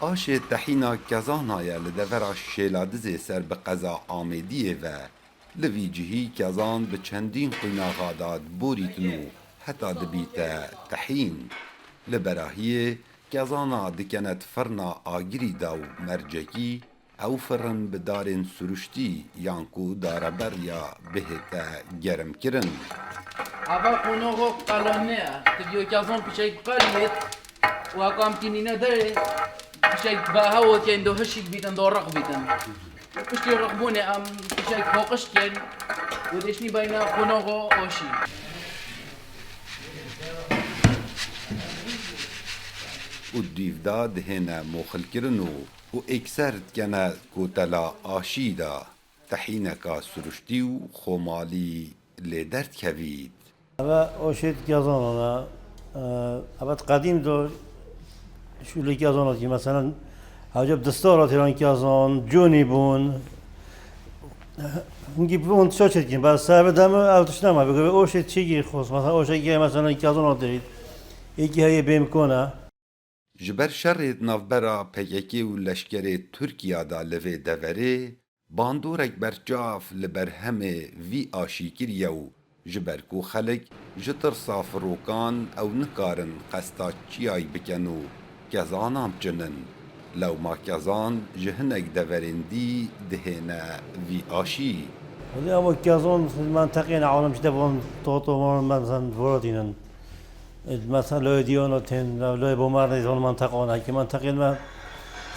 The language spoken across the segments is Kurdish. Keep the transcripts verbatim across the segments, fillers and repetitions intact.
Aşê tehîna kezana ye li devera Şêladizê ser bi qeza Amêdiyê ve. Li vî cihî kezan bi çendîn qwînaxa de diborîtin û heta dibîte tehîn. Li berahiyê kezana dikene di firna agirî de û mercekî ew firin bi darên siruştî yan ku dareber ya bihête germkirin. Ava qonoxo qalone, tu vîyo kezan piçek qaliyet û akam tînîne derê piçek baha û kên do hişik bîtin, do riq bîtin. Piştî rixbûnê em tişek poqiş dikin û dişnî beyna qonaxo oşî. Û dîv de dihêne moxilkirin û, û êkser dikene kotela aşî de. Tehîneka siruştî û xomalî lê derdikevît. Eve o şey kezana da, e, eve qedîm do şûlê kezana ki mesela hacep distara têran kezan, conî bûn. Hingî bûn ço çetkin, ben sebe deme ev tişt nema. Bigire o şey çi ki xos, mesela o şey ki mesela kezana deyit. Eki heye bêm kona. Ji ber şerê di navbera P K K û leşkerê Tirkiya de li vê deverê, bandorek berçav li berhemê vî aşî kiriye û ji ber ku xelk ji tirsa firokan ew nikarin qesta çiyayî bikin û kezanan biçinin. Lewma kezan ji hinek deverên dî dihêne vî aşî. Hûn ama kezan menteqên alem işte von toto von ben sen vorodînin. Mesela loy diyona tên, loy bomarnê zon menteqona ki menteqên me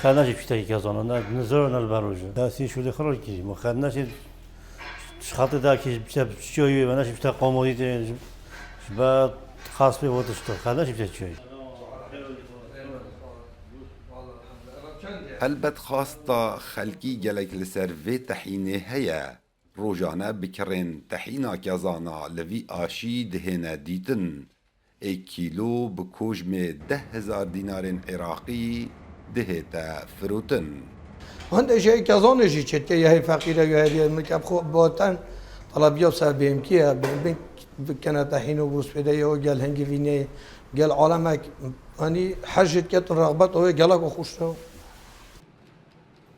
xernaşî piştekî kezana, ne, ne zor ne li ber roj. Destî şûlê xirol kî, mu xernaşî şixatê da ki işte çiyoyî, me neşî işte qomodî tên, ji, ji be xas pê votişto, xernaşî işte çiyoyî. Helbet xasta xelkî gelek li ser vê tehînê heye. Rojane bi kirên tehîna kezana li vî aşî dihêne dîtin. Ê kîlo bi kojmê deh hezar dînarên Iraqî dihête firotin. Hinde jê kezanê jî çêtke ya hê feqîre ya hê mik eb xwe boten talabiya ser bêmkî ye. Bêmkî bikene tehîn û bûspêde ya o gel hingivînê gel alemek, hanî her jê diketin rexbet o wê gelek o xweş o.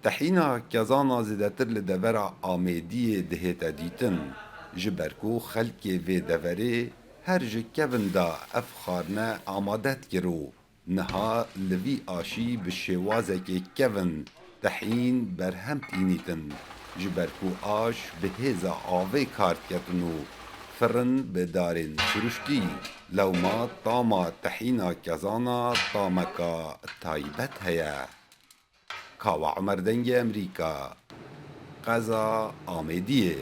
Tehîna kezana zêdetir li devera Amêdiyê dihête dîtin, ji ber ku xelkê vê deverê her ji kevin de ev xwarine amade dikir û niha li vî aşî bi şêwazekê kevin tehîn berhem tînîtin, ji ber ku aş bi hêza avê kar diketin û firin bi darên siruştî. Lewma tama tehîna kezana tameka taybet heye. Kawa Umer, Dengê Emerîka, qeza Amêdiyê.